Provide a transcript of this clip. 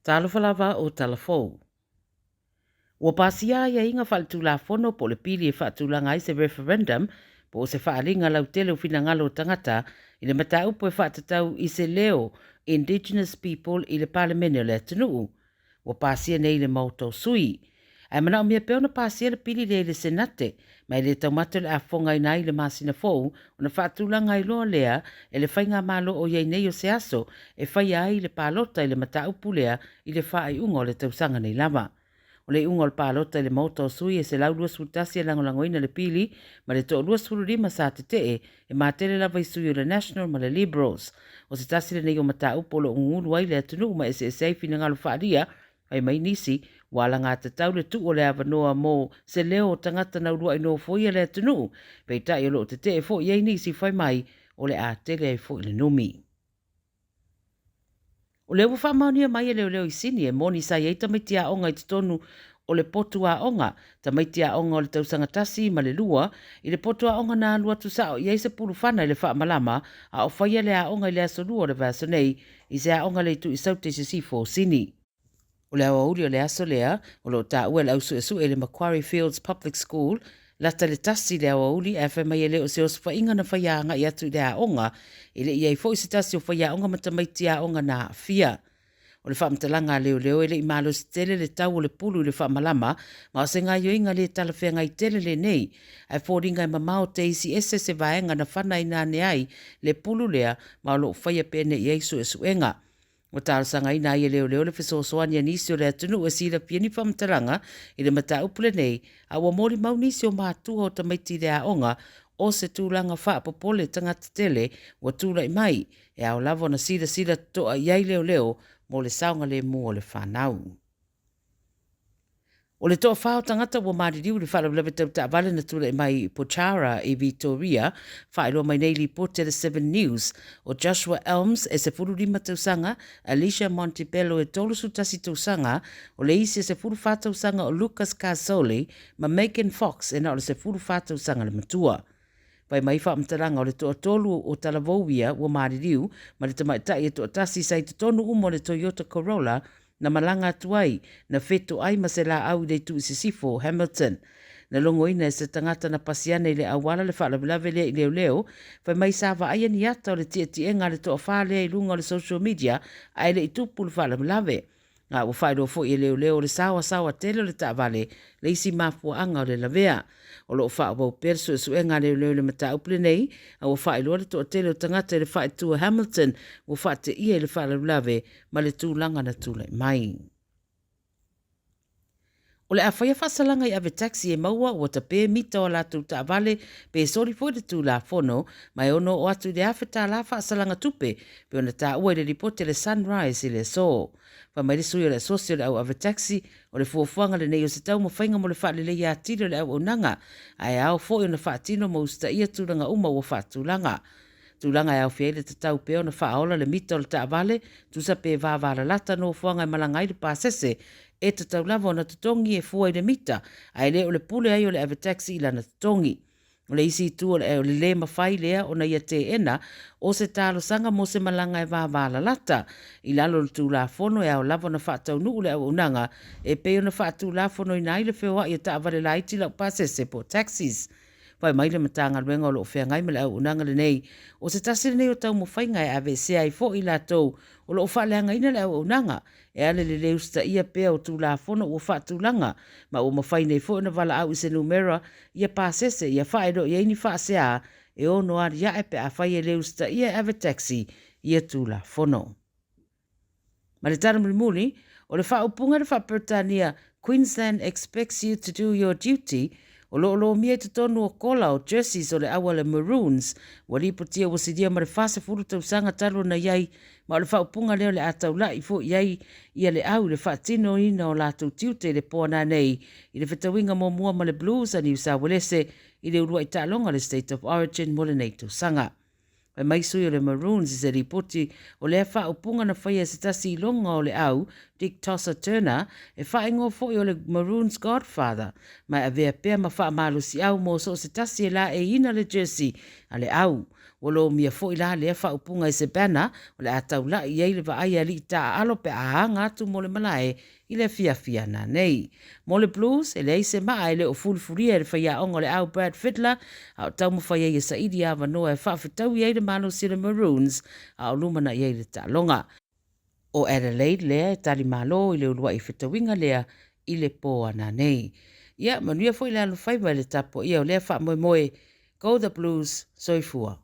Talofa lava o tala fou. Ua pasia aiaiga faaletulafono po o le pili e faatulaga ai se referendum po o se faaaliga lautele o finagalo o tagata i le mataupu e faatatau i se leo Indigenous People i le Palemene o le atunuu. Ua pasia nei i le Maota o Sui. Ae manaomia pea ona pasia le pili lea i le Senate, ma e le taumate o le a fofogaina ai i le masina fou ona faatulaga ai loa lea e le Faigamalo o i ai nei o se aso e faia ai le palota i le mataupu lea i le faaiuga o le tausaga nei lava. O le iuga o le palota i le Maota o Sui e 121 e lagolagoina le pili ma le toa-25 sa tetee, e matele lava i sui o le National ma le Liberals. O se tasi lenei o mataupu o lo o gugulu ai le atunuu ma eseese ai finagalo faaalia, fai mai nisi, ua alagatatau le tuu o le avanoa mo se leo o tagata na uluai nofoia le atunuu, peitai o lo o tetee foi i ai nisi fai mai o le a tele ai foi le numi. O lea ua faamaonia mai e leoleo i Sini e moni sa i ai tamaiti aoga i totonu o le potu aoga, tamaiti aoga o le tausaga tasi ma le lua, i le potu aoga na alu atu sao i ai se pulufana i le faamalama a o faia le aoga i le aso Lua o le vaiaso nei i se aoga a le itu i Saute i sisifo o Sini. O le aoauli o le aso lea, o lo o taua e le ausuesue i le Macquarie Fields Public School, lata le tasi le aoauli ae fai mai e le o se osofaiga na faia agai atu i le aoga, e le i ai foi se tasi o faiaoga ma tamaiti aoga na aafia. O le faamatalaga a leoleo e le i malosi tele le tau o le pulu i le faamalama, ma o se gaioiga le talafeagai tele lenei, ae foliga e mamao te isi ese se vaega na fanaina ane ai le pulu lea ma o lo o faia pea nei i ai suesuega. Ua talosagaina ai e leoleo le fesoasoani a nisi o le atunuu e silafia ni faamatalaga i le mataupu lenei, a ua molimau nisi o matua o tamaiti i le aoga o se tulaga faapopole tagata tele ua tulai mai, e ao lava ona silasila totoa i ai leoleo mo le saogalemu o le fanau. O le toafa o tagata ua maliliu i le faalavelave tau taavale na tulai mai i Pochara i Vitoria, faailoa mai nei lipoti a le Seven News. O Joshua Elms e 15 tausaga, Alicia Montebello e 31 tausaga, o le isi e 14 tausaga o Lucas Casoli ma Megan Fox e na o le 14 tausaga le matua. Fai mai faamatalaga o le toatolu o talavou ia ua maliliu ma le tamaitai e toatasi sa i totonu uma o le Toyota Corolla na malaga atu ai, na fetoai ma se laau i le itu i sisifo o Hamilton. Na logoina e se tagata na pasi ane i le auala le faalavelave lea i leoleo, fai mai sa vaaia ni ata o le tietiega a le toafa lea i luga o le social media ae le i tupu le faalavelave. A ua faailoa foi e leoleo o le saoasaoa tele o le taavale le isi mafuaaga o le lavea. O lo o faaauau pea le suesuega a leoleo i le mataupu lenei, a ua faailoa le toatele o tagata i le faaitu o Hamilton ua faateia i le faalavelave ma le tulaga na tulai mai. O le a faia faasalaga i ave taxi e maua ua tape mita o a latou taavale pe soli foi le Tulafono ma e ono oo atu i le $1,000 faasalaga tupe pei ona taua i le lipoti a le Sunrise i le aso. Fai mai le sui o le Asosi o le Au Ave Taxi, o le fuafuaga lenei o se taumafaiga mo le faaleleia atili o le auaunaga, ae ao foi ona faatino ma usitaia tulaga uma ua faatulaga. Tulaga e aofia ai le tatau pea ona faaola le mita o le taavale, tusa pe vavalalata nofoaga e malaga ai le pasese, e tatau lava ona totogi e fua i le mita, ae le o le pule ai o le ave taxi i lana totogi. O le isi itu o le le mafai lea ona ia teena o se talosaga mo se malaga e vavalalata. I lalo o le Tulafono e ao lava ona faataunuu le auaunaga e pei ona faatulafonoina ai le feoai a taavale laiti laupasese po o taxis. Fai mai le Matagaluega o lo o feagai ma le auaunaga lenei, o se tasi lenei o taumafaiga e aveesea ai foi i latou o lo o faaleagaina le auaunaga e ala i le le usitaia pea o Tulafono ua faatulaga ma ua mafai nei foi ona valaau i se numera ia pasese ia faailoa i ai ni faasea e ono aliae pe afai e le usitaia e ave taxi ia Tulafono. Ma le tala mulimuli, o le faaupuga i le faa-Peretania Queensland expects you to do your duty, o lo o lomia i totonu o kola o jerseys o le au a le Maroons, ua lipotia ua silia ma le 40 tausaga talu ona i ai, ma o le faaupuga lea o le a taula'i foi i ai ia le au i le faatinoina o latou tiute i le po nanei i le fetauiga muamua ma le Blues a Niu Sauelese i le uluai taaloga o le State of Origin mo lenei tausaga. Fai mai sui o le Maroons i se lipoti o lea faaupuga na faia e se tasi iloga o le au, Dick Tosser Turner, e faaigoa foi o le Maroons Godfather, ma e avea pea ma faamalosiau mo so o se tasi e laeiina le jersey a le au. Ua lomia foi la lea faaupuga i se banner o le a taulai i ai le vaai a alii taaalo pe a aga atu mo le malae i le afiafi ana nei. Mo le Blues, e leai se maa e le o fulifulia e le faiaoga o le au Brad Fittler, a o taumafai ai e saili avanoa e faafetaui ai le malosi o le Maroons a o lumanai ai le taaloga. O Adelaide lea e tali malo i le uluai fetauiga lea i le pō ana nei. Ia, manuia foi le alofaiva i le tapuaia o lea faamoemoe. Go the Blues, soifua.